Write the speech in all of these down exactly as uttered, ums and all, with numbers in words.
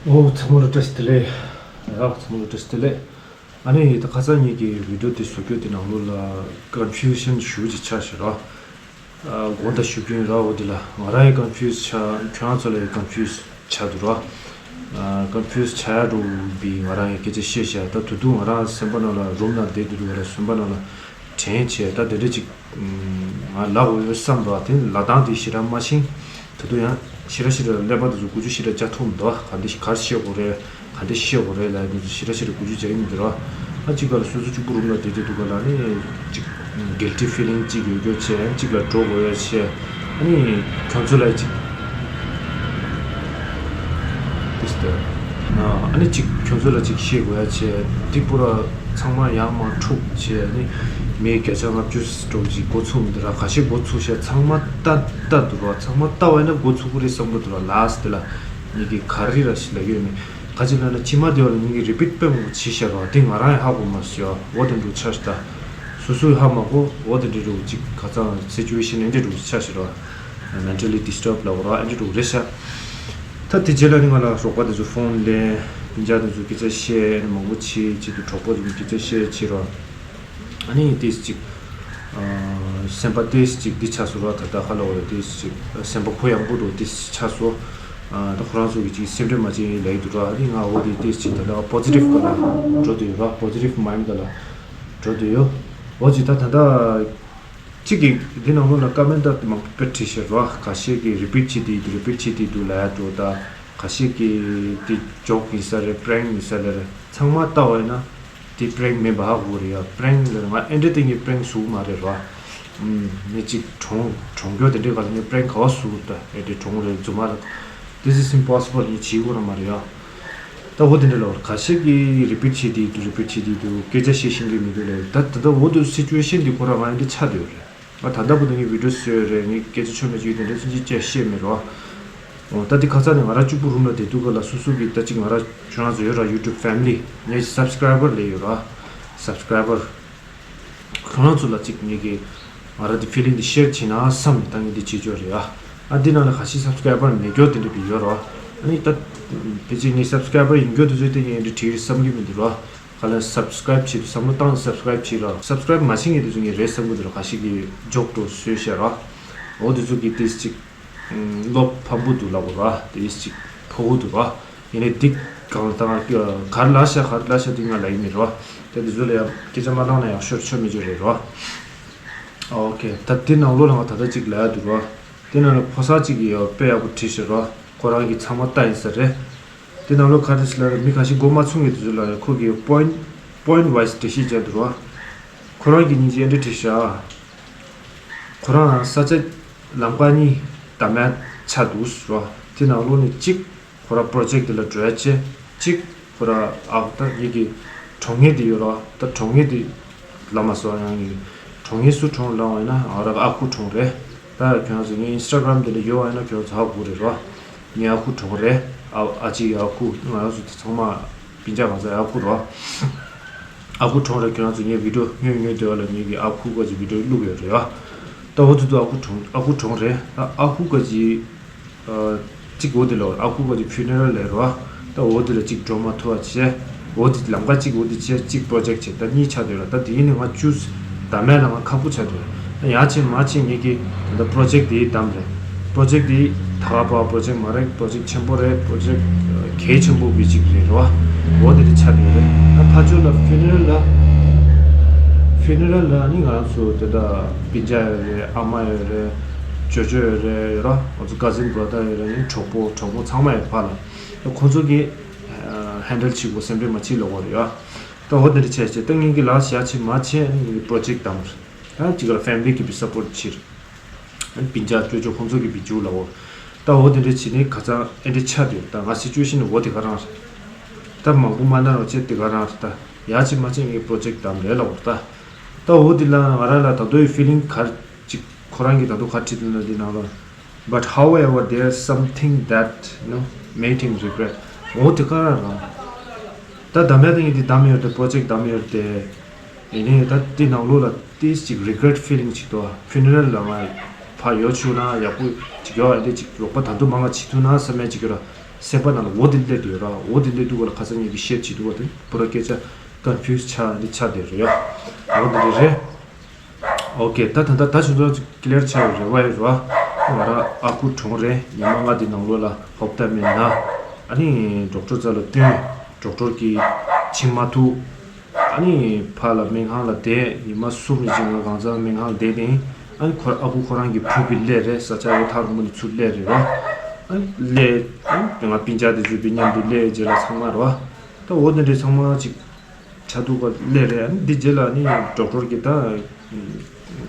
ཨོ་ཚང་མ་ལ་བཀྲ་ཤིས་བདེ་ལེགས། ཡ་ཚང་མ་ལ་བཀྲ་ཤིས་བདེ་ལེགས། ཨ་ནི་ད་ཁ་སང་ངེད་ཀྱི་བི་ཌིའོ་དེ་བཟོ་རྒྱུ་དེ་ནང་ལོགས་ལ་ཀོན་ཕིའུ་ཤན་ཞེ་པོ་ཅིག་ཆགས་ཤག་ར། དགོངས་དག་ཞུ་རྒྱུ་ཡིན་ར། འོ་དེ་ལ་ང་རང་ཡང་ཀོན་ཕིའུ་ཆགས། ཁྱོད་རང་ཚོ་ལ་ཡང་ཀོན་ཕིའུ་ཆགས་འདུག་ར། ཀོན་ཕིའུ་ཆགས་ཡ་འགྲོ་བའི་ང་རང་ཡང་སྐད་ཆ་བཤད་བྱས། ད་དུ་དུ་ང་རང་སེམས་པ་ནང་ལ་རུམ་ནང་བསྡད་དུས་དུ་ང་རང་སེམས་པ་ནང་ལ་དྲན་བྱས། ད་དེ་འདྲ་ཅིག་ང་ལབ་འོས་བསམ་འདུག་དེ་ལབ་སྟངས་དེ་ཞེ་དྲག་མ་ཤེས། ད་དུང་ཡང་ཞེ་དྲག་ཞེ་དྲག་ཀླད་པ་དེ་ཚོ་འགུལ་སྐྱོད་ཞེ་དྲག་རྒྱག་ཐུབ་མི་འདུག་ག་འདི་ག་རེ་བཤད་དགོས་རེད། ག་འདི་བཤད་དགོས་རེད་ལབ་ཡ་དེ་ཚོ་ཞེ་དྲག་ཞེ་དྲག་འགུལ་སྐྱོད་རྒྱག་གི་མི་འདུག་ར། ཨ་གཅིག་ག་ལ་སོ་སོ་གཅིག་པུ་རུམ་ལ་བསྡད་བསྡད་འདུག་ག་ལ་ནི་གཅིག་གིལ་ཊི་ཕི་ལིང་གཅིག་ཡོད་རྒྱུ་བྱས། ཨ་གཅིག་ལ་འགྲོ་དགོས་ཡ་བྱས། ཨ་ནི་ཁྱོད་ཚོ་ལ་གཅིག་དེ་ཨ་ནི་གཅིག་ཁྱོད་ཚོ་ལ་གཅིག་བཤད་དགོས་ཡ་བྱས། འདི་པུ་ར་ཚང་མ་ཡར་མར་འཁྲུག་བྱས། ཨ་ནི་མི་བརྒྱ་ཆ་ལྔ་བཅུ་འགྲོ་ཅིག་འགོ་ཚུགས་མི་འདུག་ར། ཁ་ཤས་འགོ་ཚུགས་ཤག་ཚང་མ་ལྟ་ལྟ་འདུག་ར། ཚང་མ་ལྟ་བ་ཡིན་ན་འགོ་ཚུགས་ཀྱི་རེད་བསམ་གྱི་འདུག་ར། ལཱསི་ཊི་དེ་ལ་ངེད་ཀྱིས་ག་རེ་ར་ཞིག་ལབ་ཀྱི་ཡོད་མེད། ག་ཅི་ལབ་ན་ཕྱི་མ་དེ་བ་ལ་ངེད་ཀྱིས་རི་པིཊ་དཔེ་མང་པོ་བྱས་ཤག་ར། དེ་ང་རང་ཡང་ཧ་གོ་མ་སོང་། འོ་དེ་འདྲ་ཆགས་ཤག་ད། སོ་སོས་ཧ་མ་གོ། འོ་དེ་འདྲ་འདྲ་ཅིག་ཁ་སང་སི་ཅུ་ཨེ་ཤན་འདི་འདྲ་ཆགས་ཤག་ར། མེན་ཊལ་ལི་ཌི་སི་ཊརབ་ལབ་དགོས་ར། ཨ་འདྲ་འདྲ་རེད་ཤག་ད་དེ་རྗེས་ལ་ནི་ང་ལ་རོགས་པ་དེ་ཚོ་ཕོན་ལེན། སྤུན་ཀྱག་དེ་ཚོ་སྐད་ཆ་བཤད། ཨ་ནི་མང་པོ་བྱས། ཆེད་དུ་གྲོགས་པོ་དེ་ཚོ་སྐད་ཆ་བཤད་བྱས་ར། ཨ་ནི་ཏོག་ཙམ་ཅིག་ཨ་སེམས་པ་ཏོག་ཙམ་ཅིག་འདི་ཆགས་སོང་ར། ད་ལྟ་ཁ་ལོ་བ་ཏོག་ཙམ་ཅིག་སེམས་པ་གུ་ཡངས་པོ་འདྲ་ཏོག་ཙམ་ཆགས་སོང་། ཨ་ད་ཁོ་རང་ཚོ་གི་ཅིག་སེམས་ཁྲལ་མ་བྱེད་ལབ་ཀྱི་འདུག་ར། ཨ་ནི་ང་འོ་དེ་ཏོག་ཙམ་ཅིག་ད་ལྟ་པོ་ཟི་ཊིབ་སྒང་ལ་འགྲོ་བསྡད་ཡོད་ར། པོ་ཟི་ཊིབ་མའིན་ཌི་སྒང་ལ་འགྲོ་བསྡད་ཡོད། འོ་ཅིག་ད་ད་ལྟ་གཅིག་གིས་འདི་ནང་ལོགས་ལ་ཀོ་མེན་ཊི་ད་མང་པོ་དཔེ་བྲིས་ཤག་ར། ཁ་ཤས་ཀྱིས་རི་པིཊ་བྱེད་དེ་འདུག་རི་པིཊ་བྱེད་དེ་འདུག་ལབ་ཡ་འདུག་ད་ཁ་ཤས་ཀྱིས་འདི་ཇོག་ཡིན་ས་རེད། པེ་རེང་ཡིན་ས་རེད། ཚང་མ་ལྟ་བ་ཡིན་ན་དེ་པེ་རེང་མིན་པ་ཧ་གོ་རེད་ཡ། པེ་རེང་ལ་ང་ཨེ་འདྲ་དེ་ངས་པེ་རེང་བཟོ་གི་མ་རེད་ར། ཨུམ། ངས་ཅིག་གྲོངས་གྲོངས་མགྱོགས་དེ་འདྲའི་སྒང་ལ་ངས་པེ་རེང་ག་བ་བཟོ་གི་རེད། ད་ཨེ་འདྲའི་གྲོངས་རེད་རྫུན་མ་ལ། This is impossible. ངས་བྱེད་དགོས་ར་མ་རེད་ཡ། ད་འོ་དེ་འདྲ་ལ་བར་ཁ་ཤས་ཀྱིས་རི་པིཊ་བྱེད་དེ་འདུག་རི་པིཊ་བྱེད་དེ་འདུག་སྐད་ཆ་བཤད་ཤེས་ཀྱི་མི་འདུག་ལབ། ད་ད་ལྟ་འོ་དེ་སི་ཅུ་ཨེ་ཤན་འདི་ཁོ་རང་ང་ཨེ་འདྲ་ཆགས་བསྡད་ཡོད་རེད། ང་ད་ལྟ་བར་དུ་ངས་བི་ཌིའོ་བཟོས་ཡོད་རེད། ངས་སྐད་ཆ་ཆོ་མེད་ཅིག་དེ་འདྲ་ཚུན་ཆད་བཤད་མེད་རོ། འོ་ད་འདི་ཁ་སང་ནས་ང་རང་གཅིག་པུ་རུམ་ལ་བསྡད་དུས་སྐབས་ལ་སོ་སོ་གི་ད་ཅིག་ང་རང་ཁྱོད་རང་ཚོ་ཡོད་ར། ཡུ་ཊུབ་ཕེ་མི་ལི་ངའི་སབ་སི་ཀ་རའི་བར་ལས་ཡོད་ར། སབ་སི་ཀ་རའི་བར་ཁྱོད་རང་ཚོ་ལ་ཅིག་ངེད་ཀྱི་ང་རང་འདི་ཕི་ལིང་འདི་ཤེར་བྱེད་ན་བསམ་ནས་ད་ངས་འདི་བྱེད་ཆོག་རེད་ཨ། ཨ་འདི་ནང་ལ་ཁ་ཤས་སབ་སི་ཀ་རའི་བར་མེད་སྐྱོ་དེ་འདྲ་བི་ཡོད་ར། ཨ་ནི་ད་ཕལ་ཆེར་ངའི་སབ་སི་ཀ་རའི་བར་ཡིན་སྐྱོ་དེ་ཚོས་དེ་ངས་འདི་བྲིས་བསམ་གྱི་མི་འདུག་ར། ག་ལ་སབ་སི་ཀ་རའིབ་བྱེད་དུས་བསམ་བློ་བཏང་ནས་སབ་སི་ཀ་རའིབ་བྱེད་ར། སབ་སི་ཀ་རའིབ་མ་བྱེད་མཁན་དེ་ཚོ་ངས་རེད་བསམ་གྱི་འདུག་ར། ཁ་ཤས་ཀྱིས་ཇོག་འགྲོ་བཟོས་བཤད་ར། འོ་དེ་ཚོ་གིས་ཏིས་ཅིག་བློ་ཕམ་པོ་འདུག་ལབ་དགོས་ར། ཏིས་ཅིག་ཕོ་བོ་འདུག་ར། ཡིན་ནའི་འདི་གང་དང་ག་རེ་ལབ་ཤག་ག་རེ་ལབ་ཤག་འདི་ང་ལབ་ཡི་མེད་ར། ད་དེ་ཚོ་ལ་ཡང་སྐད་ཆ་མ་བཏང་ན་ཡག་ཤོས་ཆོ་མི་ཆོ་རེད་ར། ཨོ་ཁེ། ད་དེ་ནང་ལོགས་ལ་ང་ད་ལྟ་ཅིག་ལབ་ཡ་འདུག་ར། དེ་ནང་ལ་ཕོ་གསར་ཅིག་གིས་ཡང་དཔེ་ཡག་པོ་བྲིས་ཤག་ར། ཁོ་རང་གིས་ཚང་མ་ལྟ་ཡིན་ས་རེད། དེ་ནང་ལོགས་ག་རེ་ཞིག་ལ་མི་ཁ་ཤས་མགོ་མ་ཚོས་མཁན་དེ་ཚོ་ལ་ཁོ་གིས་པོ་ཡིན་ཊི་པོ་ཡིན་ཊི་ཝའི་སི་འགྲེལ་བཤད་བརྒྱབ་འདུག་ར། ཁོ་རང་གིས་སྙིང་རྗེ་འདི་བྲིས་ཤག་ཁོ་རང་ས་ཆ་ལམ་ཁ་གཉིས་བདག་མེད་ཆགས་འདུག་ཟེར་ར། དེ་ནང་ལོགས་ནས་གཅིག་ཁོ་ར་པོ་རོ་ཇེག་དེ་ལ་འགྲོ་ཡ་བྱས། གཅིག་ཁོ་ར་ཨ་ད་ངེད་ཀྱི་གྲོང་ངེད་དེ་ཡོད་ར། ད་གྲོང་ངེད་དེ་ལབ་མ་སོང་། ཡང་ངེད་གྲོང་ངེད་སུ་གྲོང་ལབ་པ་ཡིན་ན་ང་ར་ཨ་ཁུ་གྲོང་རེད། ད་ཁྱོད་ཚོ་ངའི་ཨིན་སི་ཊ་གྷ་རམ་དེ་ལ་ཡོད་པ་ཡིན་ན་ཁྱོད་ཚོ་ཧ་གོ་རེད་ར། ངའི་ཨ་ཁུ་གྲོང་རེད། ཨ་ཨ་ཅེ་ཨ་ཁུ་ང་རང་ཚོ་དེ་ཚང་མ་སྤུན་ཀྱག་གང་ཟག་ཨ་ཁུ་ར། ཨ་ཁུ་གྲོང་རེད། ཁྱོད་རང་ཚོ་ངའི་བི་ཌིའོ་ཉོས་ཉོས་དེ་བ་ལ་ངེད་ཀྱི་ཨ་ཁུ་ག་ཅིག་བི་ཌིའོ་བླུགས་ཡོད་རེད་ཡ། ད་འོ་དེ་དུས་ཨ་ཁུ་གྲོང་ཨ་ཁུ་གྲོང་རེད། ད་ཨ་ཁུ་ག་ཅིག་ཨ་གཅིག་འོ་དེ་ལ་ཨ་ཁུ་ག་ཅིག་ཕུ་ནེ་རལ་ལས་རོ། ད་འོ་དེ་ལ་གཅིག་འགྲོ་མ་ཐུབ་པ་བྱས། འོ་དེ་ལམ་ཁ་གཅིག་འོ་དེ་བྱས་གཅིག་པོ་རོ་ཇེག་བྱས། ད་གཉིས་ཆགས་དུས་ལ་ད་དེ་ཡིན་ནི་ང་ཅུས་བདམས་མེད་ལ་ང་ཁག་པོ་ཆགས་དུས་ལ། ཡ་ཆེ་མ་ཆེ་ངེད་ཀྱི་ད་ལྟ་པོ་རོ་ཇེག་དེ་བདམས་རེད། པོ་རོ་ཇེག་དེ་ད་ག་པ་པོ་རོ་ཇེག་མ་རེད། པོ་རོ་ཇེག་ཆེན་པོ་རེད། པོ་རོ་ཇེག་གལ་ཆེན་པོ་བི་ཅིག་རེད་རོ། འོ་དེ་དེ་ཆགས་དུས་རེད། ད་ཕ་ཆོས་ལ་ཕུ་ནེ་རལ་ལ་ཕུ་ནེ་རལ་ལ་ནི་ང་རང་ཚོ་དེ་ད་སྤུན་ཀྱག་ཡོད་རེད། ཨ་མ་ཡོད་རེད། ཇོ་ཇོ་ཡོད་རེད་ཡོད་ར། ང་ཚོ་ཀ་ཟིན་བྷ་ར་དར་ཡོད་རེད། ཡིན་གྲོགས་པོ་གྲོགས་མོ་ཚང་མ་ཡོད་ཕ་ལ། ད་ཁོང་ཚོ་གིས་ཧེན་ཌལ་བྱེད་དགོས། སེམས་ཁྲལ་མ་བྱེད་ལབ་དགོས་རེད་ཡ། ད་འོ་དེ་འདྲ་བྱས་བྱས་ད་ངེད་ཀྱི་ལག་བཞག་བྱས་མ་བྱས་ངེད་ཀྱི་པོ་རོ་ཇེག་བདམས། ད་གཅིག་ལ་ཕེ་མི་ལི་གིས་བི་སབ་པོར་ཊི་བྱེད། སྤུན་ཀྱག་ཅོ་ཅོ་ཁོང་ཚོ་གིས་བི་འཇུག་ལབ་འོ། ད་འོ་དེ་འདྲ་བྱས་ནས་ཁ་སང་ཨེ་འདྲ་ཆགས་དུས་ད་ང་སི་ཅུ་ཨེ་ཤན་འོ་དེ་ག་རང་རེད། ད་མང་པོ་མ་གནང་རོགས་བྱས་དེ་ག་རང་རེད། ད་ཡ་ཆེ་མ་ཆེ་ངེད་པོ་རོ་ཇེག་བདམས་རེད་ལབ་འོ། ད་ད་འོ་དེ་ལ་ང་རང་ལ་ད་དུང་ཕི་ལིང་ག་རེ་ཅིག་ཁོ་རང་གིས་ད་དུང་ག་རེ་བྲིས་འདུག་ན་འདི་ནང་ལ། But however, there's something that, you know, made him regret. འོ་དེ་ག་རང་རང་། ད་བདམས་ཡ་དེ་ངས་འདི་བདམས་ཡོད་དེ། པོ་རོ་ཇེག་བདམས་ཡོད་དེ། ཡིན་ནའི་ད་འདི་ནང་ལོགས་ལ་ཏིས་ཅིག་རི་གི་རེ་ཊི་ཕི་ལིང་ཅིག་འདུག་ཕུ་ནེ་རལ་ལ་ང་ཕར་ཡོད་བཅུག་ན་ཡག་པོ་ཅིག་ཡོད། ཨ་འདི་ཅིག་རོགས་པ་ད་དུང་མང་ང་བྱེད་ཐུབ་ན་བསམ་ཡ་ཅིག་ཡོད་ར། སེམས་པ་ནང་ལ་འོ་དེ་སླེབས་དུས་ར། འོ་དེ་སླེབས་དུས་ག་ལ་ཁ་སང་ངེད་ཀྱིས་བཤད་བྱེད་དུས་ག་དེ་པུ་ར་སྐད་ཆ་ཀོན་ཕིའུ་སི་ཆགས་འདི་ཆགས་དེ་རེད་ཡ། འོ་དེ་རེད་རེད། ཨོ་ཀེ། ད་ད་ད་ད་ཆུང་ཆུང་ཅིག་ཀི་ལི་ཡར་ཆགས་ཡོད་རེད་བ་ཡོད་ར། ང་ར་ཨ་ཁུ་གྲོངས་རེད། ཉི་མ་ལྔ་དེ་ནང་ལོགས་ལ་ཧོབ་ཏ་མེད་ན། ཨ་ནི་ཌོག་ཊར་རྩ་ལ་བསྟུན། ཌོག་ཊར་གྱིས་ཕྱིན་མ་ཐུབ། ཨ་ནི་ཕར་ལ་སྨན་ཁང་ལ་བསྡད། ཉི་མ་གསུམ་རེ་ཅིག་ང་གང་ཚང་སྨན་ཁང་ལ་བསྡད་དེ། ཨ་ནི་ཁོ་ཨ་ཁུ་ཁོ་རང་གི་ཕྲུ་གུ་སླེབས་རེད། ས་ཆ་ཡོད་ཐག་རིང་པོ་ནས་ཚུར་སླེབས་རེད་ར། ཨ་ནི་སླེབས། ཨ་ནི་ང་སྤུན་ཀྱག་དེ་ཚོ་དེ་མཉམ་དུ་སླེབས་རྗེས་ལ་ཚང་མ་ར། ད་འོ་དེ་འདྲའི་ཚང་མ་ཅིག་ཆ་འདུག་ག་སླེབས་རེད། ཨ་ནི་འདི་རྗེས་ལ་ཨ་ནི་ཌོག་ཊར་གྱིས་ད་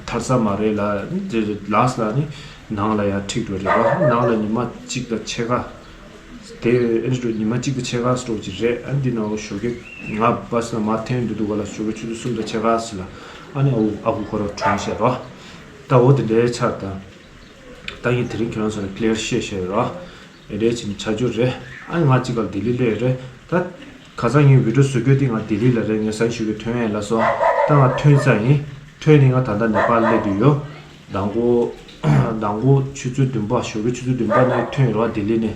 ཐར་ས་མ་རེད་ལ། ཨ་ནི་དེ་ལཱ་སི་ལ་ཨ་ནི་ནང་ལ་ཡར་ཁྲིད་འགྲོ་རེད་བ། ནང་ལ་ཉི་མ་གཅིག་དང་ཕྱེད་ཀ། དེ་ཨ་ནི་ཉི་མ་གཅིག་དང་ཕྱེད་ཀ་སོགས་ཅིག་རེད། ཨ་ནི་འདི་ནང་ལ་ཞོགས་ཀས་ང་བྷ་སི་ལ་མར་འཐེན་འགྲོ་དུས་ག་ལ་ཞོགས་ཀས་ཆུ་ཚོད་གསུམ་དང་ཕྱེད་ཀ་ཙམ་ལ་ཨ་ནི་ཨ་ཁུ་ཨ་ཁུ་ཁོ་རང་གྲོངས་ཤག་ར། ད་འོ་དེ་འདྲའི་ཆ་ད། ད་ངས་དེ་རིང་ཁྱོད་རང་ཚོ་ལ་ཀི་ལི་ཡར་བཤད་བཤད་ཡོད་ར། དེ་འདྲའི་བྱས་ནས་ཆ་རྒྱུས་རེད། ཨ་ནི་ང་གཅིག་ག་ལ་ལྡི་ལི་སླེབས་ཡོད་རེད། ད་ཁ་སང་ངས་བི་ཌི་ཡོ་བཟོ་རྒྱུ་དེ་ང་ལྡི་ལི་ལ་རེད། ངས་གསར་ཞུ་གི་ཐོན་ཡས་ལ་སོ། ད་ང་ཐོན་ས་ཡིན། ཐོན་ནས་ང་ད་ལྟ་ནེ་པཱལ་སླེབས་བསྡད་ཡོད། མདང་དགོང་མདང་དགོང་ཆུ་ཚོད་བདུན་པ། ཞོགས་ཀའི་ཆུ་ཚོད་བདུན་པ་ནས་ཐོན་ཡོད་ར། ལྡི་ལི་ནས།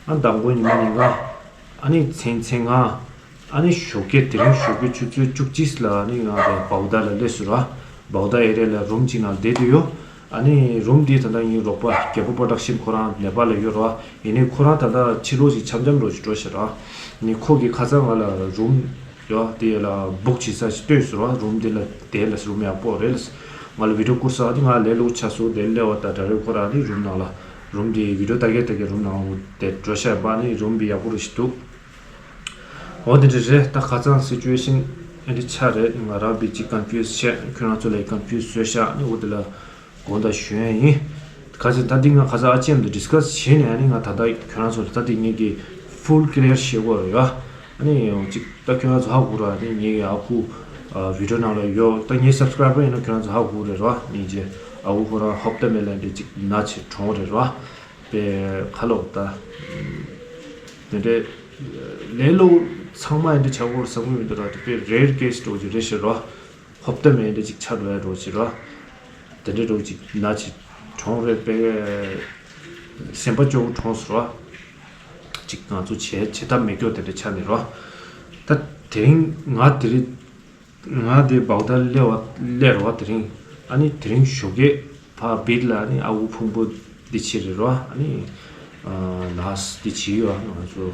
ཨ་མདང་དགོང་ཉི་མ་ཉིན་གང་། ཨ་ནི་མཚན་མཚན་གང་། ཨ་ནི་ཞོགས་ཀས་དེ་རིང་ཞོགས་ཀའི་ཆུ་ཚོད་བཅུ་གཅིག་ལ་ཨ་ནི་ང་རང་བའོ་ཌ་ལ་སླེབས་སོང་ར། བའོ་ཌ་ཨེ་རི་ཡ་ལ་རུམ་གཅིག་ནང་བསྡད་དུ་ཡོད། ཨ་ནི་རུམ་འདི་ད་ལྟ་ངའི་རོགས་པ་རྒྱལ་པོ་པོ་རོ་ཌག་ཤན་ཁོ་རང་ནེ་པཱལ་ལ་ཡོད་ར། ཡིན་ནའི་ཁོ་རང་ད་ལྟ་ཕྱི་ལོགས་ཤིག་འཆམ་འཆམ་རོགས་ཤིག་འགྲོ་ཤག་ར། ནི་ཁོ་གིས་ཁ་སང་ང་ལ་རུམ་ཡོད་དེ་ལ་བུག་བྱེད་ས་ཞིག་སྟོན་སོང་ར། རུམ་འདི་ལ་བསྡད་ལ་རུམ་ཡག་པོ་རེད་ལ། ང་ལ་བི་ཌི་ཡོ་བསྐུར་སོང་། ཨ་ནི་ང་ལས་སླ་པོ་ཆགས་སོང་། དེ་སླེབས་པ་ད་ད་རེས་ཁོ་རང་ནི་རུམ་ནང་ལ་རུམ་འདི་བི་ཌི་ཡོ་ལྟ་གི་ལྟ་གི་རུམ་ནང་དེ་འགྲོ་ཤག་པ། ནི་རུམ་འདི་ཡག་པོ་རེད་ཞིག་འདུག་འོ་དེ་འདྲ་རེད། ད་ཁ་སང་སི་ཅུ་ཨེ་ཤན་ཨེ་འདྲ་ཆགས་རེད། ང་རང་བི་ཅིག་ཀོན་ཕིའུ་སི་བྱས། ཁྱོད་རང་ཚོ་ལ་ཀོན་ཕིའུ་སི་བཟོས་ཤག་ནི་འོ་དེ་ལ་དགོངས་དག་ཞུ་ཡ་ཡིན། ཁ་སང་ད་འདི་ང་ཁ་སང་ཨ་ཅེམ་དང་ཌི་སི་ཀ་སི་བྱས་ནས། ཨ་ནི་ང་ད་ལྟ་ཁྱོད་རང་ཚོ་ལ་ད་འདི་ངེད་ཀྱི་ཕུལ་ཀི་ལི་ཡར་བཤད་དགོས་རེད་ཡ། ཨ་ནི་ཅིག་ད་ཁྱོད་རང་ཚོ་ཧ་གོ་ར། ཨ་ནི་ངེད་ཀྱི་ཨ་ཁུ་ཨ་བི་ཌི་ཡོ་ནང་ལ་ཡོད། ད་ངའི་སབ་སི་ཀ་རའི་བར་ཡིན་ན་ཁྱོད་རང་ཚོ་ཧ་གོ་རེད་ར། ནི་ཅེ་ཨ་ཁུ་ཁོ་རང་ཧོབ་ཏ་མེད་ལ་འདི་ཅིག་ན་ཆེ་གྲོངས་རེད་ར། པའི་ཁ་ལོག་ད། དེ་འདྲའི་ལས་སླ་པོ་ཚང་མ་ཡིན་འདྲ་ཆགས་སྐོར་བསམ་གྱི་མི་འདུག་ར། དེ་དཔེ་རེར་ཀེ་སི་འདྲ་ཅིག་རེད་ཤག་ར། ཧོབ་ཏ་མེད་འདྲ་ཅིག་ཆགས་འགྲོ་ཡ་འདྲ་ཅིག་ར། དེ་འདྲའི་འདྲ་ཅིག་ན་ཅིག་གྲོངས་རེད་པས། སེམས་པ་སྐྱོ་པོ་གྲོངས་སོང་ར། ཅིག་ང་ཚོ་བྱེད་བྱེད་ཐབས་མེད་སྐྱོ་དེ་འདྲ་ཆགས་ནས་ར། ད་དེ་རིང་ང་དེ་རིང་ང་དེ་བའོ་ཌ་སླེབས་པ་སླེབས་རེད་བ། དེ་རིང་། ཨ་ནི་དེ་རིང་ཞོགས་ཀས་ཕར་བིར་ལ་ཨ་ནི་ཨ་ཁུ་ཕུང་པོ་འདི་བྱེད་རེད་ར། ཨ་ནི་ཨ་ལགས་འདི་བྱེད་ཡོད། ཨ་ང་ཚོ་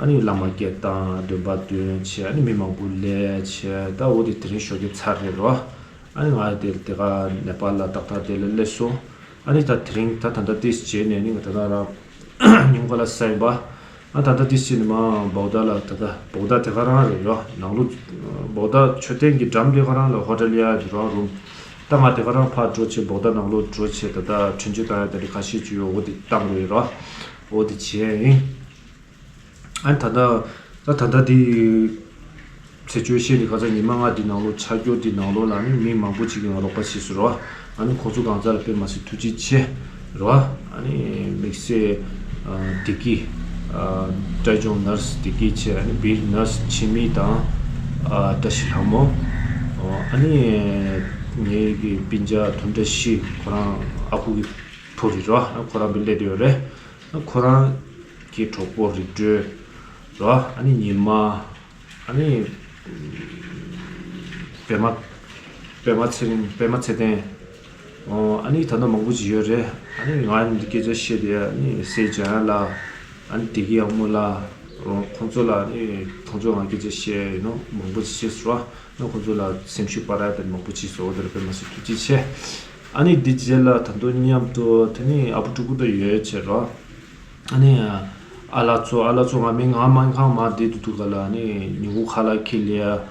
ཨ་ནི་བླ་མ་སྐད་བཏང་། འདོན་པ་འདོན་བྱས། ཨ་ནི་མི་མང་པོ་སླེབས་བྱས། ད་འོ་དེ་དེ་རིང་ཞོགས་ཀས་ཚར་རེད་ར། ཨ་ནི་ང་དེ་དེ་ག་ནེ་པཱལ་ལ་ཏག་ཏག་དེ་ལ་སླེབས་སོང་། ཨ་ནི་ད་དེ་རིང་ད་ད་ལྟ་ཏིས་བྱས་ནས་ནི་ང་ད་ལྟ་རང་ཉིན་གུང་ཁ་ལག་ཟ་ཡིན་པ། ཨ་ད་ལྟ་ཏིས་བྱས་ནས་མ་བའོ་ཌ་ལ། ད་ལྟ་བའོ་ཌ་དེ་ག་རང་རེད་ར། ནང་ལོགས་བའོ་ཌ་མཆོད་རྟེན་གྱི་འགྲམ་དེ་ག་རང་ལ་ཧོ་ཊེལ་ཡ་དེ་རང་རུམ། ད་ང་དེ་ག་རང་ཕར་འགྲོ་བྱས་བའོ་ཌ་ནང་ལོགས་འགྲོ་བྱས་ད་ལྟ་གྲོན་ཆུང་བཏང་ཡ་དེ་འདྲ་ཁ་ཤས་ཅིག་ཡོད། འོ་དེ་བཏང་དགོས་ཡོད་ར། འོ་དེ་བྱས་ཡིན། ཨ་ད་ལྟ་ད་ད་ལྟ་དེ་ཚེས་བཅུ་བཞི་ནས་ཁ་སང་ཉི་མ་ལྔ་དེ་ནང་ལོགས་ཆ་རྒྱུས་དེ་ནང་ལོགས་ལ་ནི་མི་མང་པོ་ཅིག་གིས་ང་རོགས་པ་བྱས་སོང་ར། ཨ་ནི་ཁོང་ཚོ་གང་ཚང་ལ་དཔེ་མ་སྲིད་ཐུགས་རྗེ་ཆེ་ར། ཨ་ནི་དམིགས་བསལ་ཨ་བདེ་སྐྱིད་ཨ་ཀྲའི་ཅུང་ནར་སི་བདེ་སྐྱིད་བྱས། ཨ་ནི་བིར་ནར་སི་འཆི་མེད་དང་ཨ་བཀྲ་ཤིས་ལྷ་མོ། ཨ་ནི་ངའི་གི་སྤུན་ཀྱག་དུང་བཀྲ་ཤིས་ཁོ་རང་ཨ་ཁུ་གི་བུ་རེད་ར། ཨ་ཁོ་རང་བིར་སླེབས་བསྡད་ཡོད་རེད། ཨ་ཁོ་རང་གི་གྲོགས་པོ་རིག་གྲོལ་ར། ཨ་ནི་ཉི་མ། ཨ་ནི་པད་མ། པད་མ་ཚེ་རིང་། པད་མ་ཚེ་བརྟན། ཨོ་ཨ་ནི་ད་ལྟ་མང་པོ་ཅིག་ཡོད་རེད། ཨ་ནི་ང་འདི་སྐད་ཆ་བཤད་དེ་ཨ་ནི་སེ་ཅང་ལ། ཨ་ནི་བདེ་སྐྱིད་ཡག་མོ་ལ། ཨོ་ཁོང་ཚོ་ལ་ཨ་ནི་ཁོང་ཚོ་ང་སྐད་ཆ་བཤད་ཡིན་ནོ་མང་པོ་ཅིག་བཤད་སོང་ར། ཨ་ཁོང་ཚོ་ལ་སེམས་ཤུགས་སྤར་ཡ་དེ་མང་པོ་ཅིག་བཟོ་བ་དེ་ལ་དཔེ་མ་སྲིད་ཐུགས་རྗེ་ཆེ། ཨ་ནི་འདི་རྗེས་ལ་ད་དུང་མཉམ་དུ་དེ་ནི་ཨ་བུ་ཕྲུ་གུ་དང་ཡོད་བྱས་ར། ཨ་ནི་ཨ་ལགས་ཚོ། ཨ་ལགས་ཚོ་ང་མི་ང་སྨན་ཁང་མར་བསྡད་དུས་དུས་ག་ལ་ཨ་ནི་ཉིན་གུང་ཁ་ལག་འཁྱེར་སླེབས་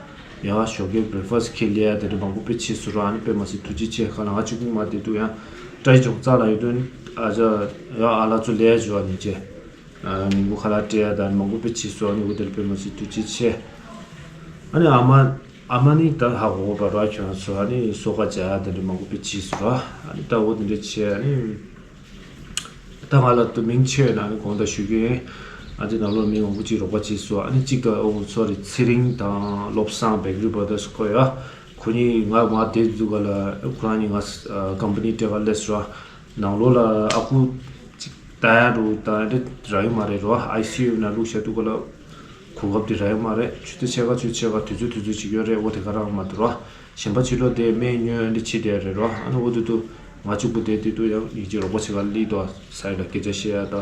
ཡ། ཡང་ཞོགས་ཀའི་བྷི་རེག་ཕ་སི་འཁྱེར་སླེབས་ཡ་དེ་འདྲ་མང་པོ་དཔེ་བྱས་སོང་ར། ཨ་ནི་དཔེ་མ་སྲིད་ཐུགས་རྗེ་ཆེ། ཁ་ལག་ང་གཅིག་པུ་མར་བསྡད་དུས་ཡང་ཀྲའི་ཅུང་རྩ་ལ་ཡོད་དུས་ཨ་ཅག་ཡང་ཨ་ལགས་ཚོ་སླེབས་ཡ་བྱས་ཨ་ནི་བྱས། ཨ་ཉིན་གུང་ཁ་ལག་སྤྲད་ཡ་དང་མང་པོ་དཔེ་བྱས་སོང་། ཨ་ནི་འོ་དེ་ལ་དཔེ་མ་སྲིད་ཐུགས་རྗེ་ཆེ། ཨ་ནི་ཨ་མ། ཨ་མ་ནི་ད་ཧ་གོ་གོ་བ་ར། ཁྱོད་ཚོ་ཨ་ནི་སོ་ཀ་བྱ་ཡ་དེ་འདྲ་མང་པོ་དཔེ་བྱས་སོང་ར། ཨ་ནི་ད་འོ་དེ་འདྲ་བྱས། ཨ་ནི་ད་ང་ལ་ད་མིང་ཆེ་ན་ཨ་ནི་དགོངས་དག་ཞུ་གི་ཡིན། ཨ་དེ་ནང་ལོགས་མི་མང་པོ་ཅིག་རོགས་པ་བྱས་སོང་། ཨ་ནི་གཅིག་ད་ཨོ་ཚོ་རེད། ཚེ་རིང་དང་བློ་བཟང་། བེག་རི་བྷ་ར་དར་སི་ཁོ་ཡ། ཁོ་གཉིས་ང་མར་བསྡད་དུས་ག་ལ་ཁོ་རང་གཉིས་ང་ཀམ་པ་ནི་སྤྲད་ག་སླེབས་སོང་ར། ནང་ལོགས་ལ་ཨ་ཁུ་གཅིག་ད་ ཨ་རུ་ད་འདི་རག་ཡོད་མ་རེད་རོ། ཨའི་སི་ཡུ་ནང་བླུགས་བཞག་དུས་ག་ལ་གོ་སྐབས་དེ་རག་ཡོད་མ་རེད། ཆུ་ཚོད་ཕྱེད་ཀ་ཆུ་ཚོད་ཕྱེད་ཀ་དུས་ཚོད་དུས་ཚོད་ཅིག་ཡོད་རེད། འོ་དེ་ག་རང་མ་འདུག་རོ། གཞན་པ་ཕྱི་ལོགས་དེ་སྨན་ཉོས་འདི་བྱེད་བསྡད་རེད་རོ། ཨ་ནི་འོ་དེ་དུས་ང་གཅིག་པུ་བསྡད་དུས་དུས་ཡང་ཡིན་གཅིག་རོགས་པ་བྱེད་ག་སླེབས་འདུག་ས་ཡི་ལ་སྐད་ཆ་བཤད་ཡ་ད་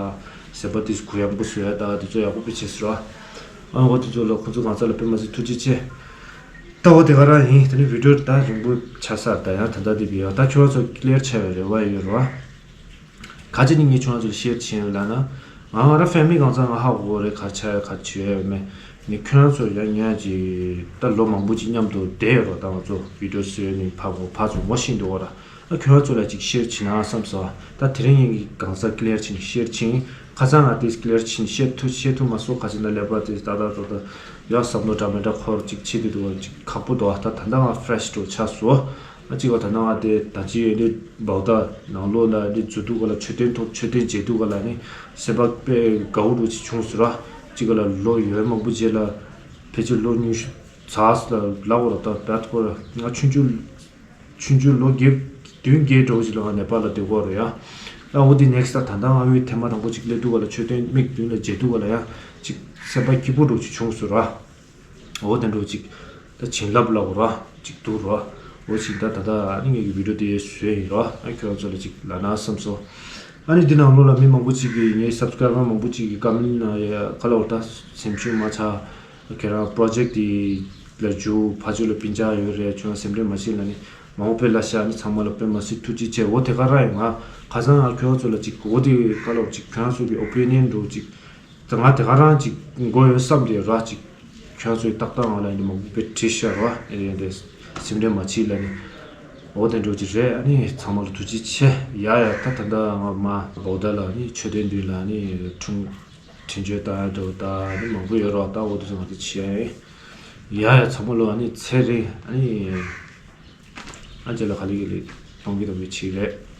ཟས་པ་དེ་གུ་ཡངས་པོ་བཟོ་ཡ་ད་དེ་ཚོ་ཡག་པོ་དཔེ་བྱས་སོང་རོ། ཨ་ནི་འོ་དེ་ཚོ་ལ་ཁོང་ཚོ་གང་ཚ་ལ་དཔེ་མ་སྲིད་ཐུགས་རྗེ་ཆེ། ད་འོ་དེ་ག་རང་ཡིན། དེ་ནི་བི་ཌིའོ་ད་རིང་པོ་ཆགས་ས་ད་ཡང་ད་ལྟ་དེ་བི་ཡོད། ད་ཁྱོད་ཚོ་ཀི་ལི་ཡར་ཆགས་ཡོད་རེད་བ། ཡོད་རེད་བ། ག་ཅི་ནི་ངས་ཁྱོད་རང་ཚོ་ལ་ཤེར་བྱས་ཡོད་ལབ་ན། ང་ང་རང་ཕེ་མི་ལི་གང་ཚང་ང་ཧ་གོ་རེད། ག་ཆགས་ཡོད་ག་ཆགས་ཡོད་མེད་ནི་ཁྱོད་རང་ཚོ་ཡང་ཉན་གྱི་ད་ལོ་མང་པོ་ཅིག་མཉམ་དུ་བསྡད་ཡོད་རོགས། ད་ང་ཚོ་བི་ཌིའོ་བཟོས་ནི་ཕ་གོ་ཕ་ཚོ་ངོ་ཤེས་འདུག་བ་ར། ཨ་ཁྱོད་རང་ཚོ་ལ་ཅིག་ཤེར་བྱེད་ན་བསམ་སོང་། ད་དེ་རིང་ངས་གང་ཟག་ཀི་ལི་ཡར་བྱེད་ནི་ཤེར་བྱེད་ཁ་སང་ང་དེ་ཀི་ལི་ཡར་བྱེད་ནི་ཤེར་ཐུབ་ཤེར་ཐུབ་མ་སོང་། ག་ཅི་ན་ཀླད་པ་དེ་ད་ད་ད་ད་ཡ་བསམ་བློ་འདྲ་མི་འདྲ་འཁོར་ཅིག་བྱེད་དུས་འདུག་བ། ཅིག་ཁག་པོ་འདུག་ད་ད་ལྟ་ང་ཕེ་རེ་ཤི་འགྲོ་ཆགས་སོང་། ཨ་གཅིག་པ་ད་ནང་ཨ་དེ་ད་ཅི་ཡོད་ནི་བའུ་ད་ནང་ལོགས་ལ་ནི་འཛུལ་དུས་ག་ལ་མཆོད་རྟེན་ཐོག་མཆོད་རྟེན་མཇལ་དུས་ག་ལ་ནི་སེམས་པ་དཔེ་དགའ་བོ་འདྲ་ཅིག་བྱུང་སོང་ར། གཅིག་ག་ལ་ལོ་ཡོད་མང་པོ་རྗེས་ལ་ཕལ་ཆེར་ལོ་ཉི་ཤུ་ཚགས་ལ་ལབ་དགོས་ར། ད་བད་ཁོ་ར་ང་ཆུང་ཆུང་ཆུང་ཆུང་ལོ་བརྒྱད་བདུན་བརྒྱད་འདྲ་བོ་ཅིག་ལ་ང་ནེ་པཱལ་ལ་སྡོད་དགོས་ར་ཡ། ཨ་འོ་དེ་ནེག་སི་ཊི་ད་ད་ལྟ་ང་ཡུལ་ཐེངས་མ་དང་པོ་ཅིག་སླེབས་དུས་ག་ལ་མཆོད་རྟེན་མིག་མདུན་ལ་མཇལ་དུས་ག་ལ་ཡ་ཅིག་སེམས་པ་སྐྱིད་པོ་འདྲ་ཅིག་བྱུང་སོང་ར། འོ་དེ་འདྲ་ཅིག་ད་བྱིན་རླབས་ལབ་དགོས་ར་ཅིག་འདུག་ར། འོ་ཅིག་ད་ད་ད་ཨ་ནི་ངེད་ཀྱི་བི་ཌིའོ་དེ་བཟོས་ཡིན་ར། ཨ་ཁྱོད་རང་ཚོ་ལ་ཅིག་ལབ་ན་བསམ་སོང་། ཨ་ནི་འདི་ནང་ལོགས་ལ་མི་མང་པོ་ཅིག་གིས་ངའི་སབ་སི་ཀ་རའི་བར་མང་པོ་ཅིག་གིས་ཀ་མེན་ཊི་ནང་ཡ་ག་ལབ་དགོས་ར། ད་སེམས་ཤུགས་མ་ཆག་ཁྱེད་རང་པྲོ་ཇེག་ཊི་དེ་ལ་འཇུག་ཕར་ཚུར་ལ་སྤུན་ཆ་ཡོད་རེད། ཁྱོད་རང་སེམས་ཁྲལ་མ་བྱེད་ལབ་ནི་མང་པོ་དཔེ་ལབ་ཤག་ཨ་ནི་ཚང་མ་ལ་དཔེ་མ་སྲིད་ཐུགས་རྗེ་ཆེ། འོ་དེ་ག་རང་ཡིན། ང་ཁ་སང་ང་ཁྱོད་རང་ཚོ་ལ་ཅིག་འོ་དེ་ག་ལབ་ཅིག་ཁྱོད་རང་ཚོ་གི་ཨོ་པི་ནི་ཡན་འདྲ་བོ་ཅིག་ད་ང་དེ་ག་རང་ཅིག་མགོ་ཡོད་བསམ་དེ་ར་ཅིག་ཁྱོད་ཚོའི་ཏག་ཏག་ང་ལ་ཡིན་ནི་མང་པོ་དཔེ་བྲིས་ཤག་ར། ཨེ་ཡིན་དེ་སེམས་ཁྲལ་མ་བྱེད་ལབ་ནི་འོ་དེ་འདྲ་ཅིག་རེད། ཨ་ནི་ཚང་མ་ལ་ཐུགས་རྗེ་ཆེ། ཡ་ཡ་ད་ད་ད་ང་མ་བའུ་ད་ལ་ཨ་ནི་མཆོད་རྟེན་མདུན་ལ་ཨ་ནི་འཕྲིན་འཕྲིན་བཅོལ་བཏང་ཡ་འདྲ་བོ་ད་ཨ་ནི་མང་པོ་ཡོད་ར། ད་འོ་དེ་ཚོ་ང་ཚོ་བྱེད་ཡ་ཡིན། ཡ་ཡ་ཚང་མ་ལ་ཨ་ནི་ཚེ་རིང་ཨ་ནི་ཨ་ཅེ་ལ་ག་ལེ་ག་ལེ་གཏོང་གི་གཏོང་གི་བྱེད་རེད།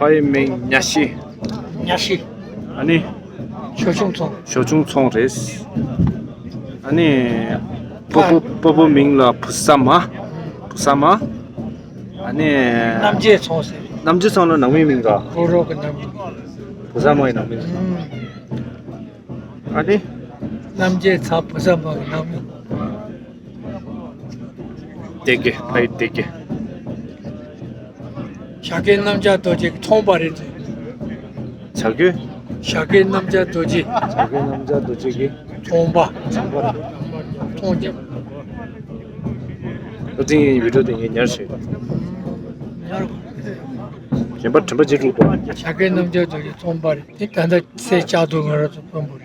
ཕ་ཡི་མིང་ཉ་ཤི། ཉ་ཤི། ཨ་ནི། ཞོ་ཆུང་ཚོང་། ཞོ་ཆུང་ཚོང་རེད། ཨ་ནི། སྤོ་བོ་སྤོ་བོ་མིང་ལ་བུ་ས་མ། བུ་ས་མ། ཨ་ནི། རྣམ་རྒྱལ་ཚོང་ཟེར། རྣམ་རྒྱལ་ཚོང་ལ་ནང་མི་མིང་ག་རོ་རོ་གི་ནང་མི། བུ་ས་མ་ཡི་ནང་མི། ཨ་ནི། རྣམ་རྒྱལ་ཚ་བུ་ས་མ་གི་ནང་མི། བདེ་དགེ་ཕ་ཡི་བདེ་དགེ། ཞྭ་སྒོའི་གནམ་ལྕགས་རྡོ་རྗེ་གི་ཚོང་པ་རེད། ཞྭ་སྒོའི། ཞྭ་སྒོའི་གནམ་ལྕགས་རྡོ་རྗེ། ཞྭ་སྒོའི་གནམ་ལྕགས་རྡོ་རྗེ་གི། ཚོང་པ། ཚོང་པ་རེད། ཚོང་རྒྱབ། ཨ་ཙི་ཡིན་བི་ཌིའོ་དེ་ངས་ཉར་བྱས། ཉར། གཞན་པ་དྲན་པ་བརྗེད་འགྲོ་འདུག་ཞྭ་སྒོའི་གནམ་ལྕགས་རྡོ་རྗེ་ཚོང་པ་རེད། དེ་ད་ལྟ་ཚེ་བཅག་ཐུབ་ང་རང་ཚོ་དཔོན་པོ་རེད།